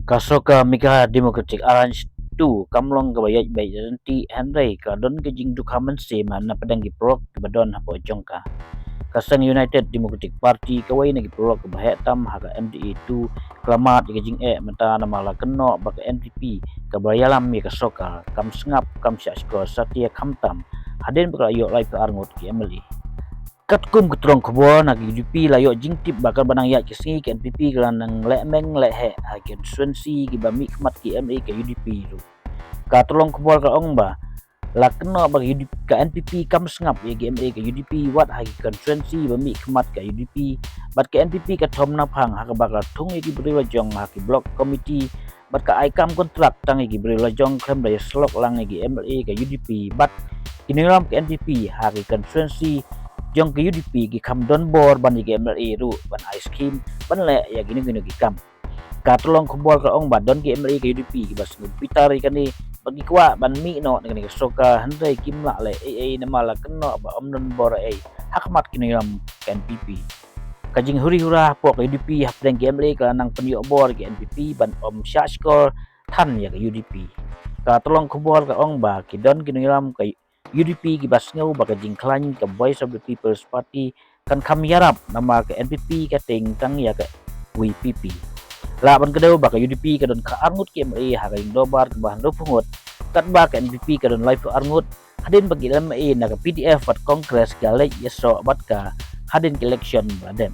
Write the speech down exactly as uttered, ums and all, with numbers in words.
Ka sorkar Meghalaya Democratic Alliance two kam long kaba ïaid beit ïaid ryntih, hynrei ka don ka jingdukha mynsiem na pdeng ki paralok kiba don hapoh jong ka. Ka seng United Democratic Party, kawei na ki paralok kiba heh tam ha ka M D A two, ka la mad ïa ka jingeh mynta namar la kynnoh ba ka N P P kaba ïalam ïa ka sorkar kam sngap, kam shahshkor satia khamtam hadien ba ka la ïoh laiphew ar ngut ki M L A. Katkum ka tnat khubor na ka U D P, la ïoh jingtip ba katba nang ïaid ki sngi ka N P P ka la nang leh meng leh heh ha ki constituency kiba mihkhmat ki M L A ka U D P ruh. Ka tnat khubor ka ong ba la kynnoh ba ka U D P, ka N P P kam sngap ïa ki M L A ka U D P wat ha ki constituency ba mihkhmat ka U D P, bad ka N P P ka thom naphang ha kaba ka la thung ïa ki briew la jong ha ki block committee, bad ka ai kam kontrak tang ïa ki briew la jong khlem da ïasyllok lang ïa ki M L A ka U D P bad ki nongïalam ka N P P ha ki constituency jong ka U D P ki kham don bor ban ïa ki M L A ruh ban ai skim ban leh ïa kino kino ki kam. Ka tnat khubor ka ong ba don ki M L A ka U D P kiba sngew bitar ïa kane bad ki kwah ban mih noh na kane ka sorkar, hynrei kim lah leh ei ei namar la kynnoh ba ym don bor ei ha khmat ki nongïalam ka N P P. Ka jinghuri hura hapoh ka U D P hapdeng ki M L A ka la nang pynïoh bor ïa ki N P P ban ym shahshkor than ïa ka U D P. Ka tnat khubor ka ong ba ki don ki nongïalam ka U D P kiba sngew ba ka jingkhlaiñ ka Voice of the People's Party kan kham ïarap namar ka N P P ka tieng tang ïa ka V P P. Lah ban kdew ba ka U D P ka don khatar ngut ki M L A ha ka jingdorbar kaba hynriewphew ngut, katba ka N P P ka don laiphew ar ngut, hadien ba ki M L A na ka P D F bad Congress ki la leit ïasoh bad ka hadien ka election ba la dep.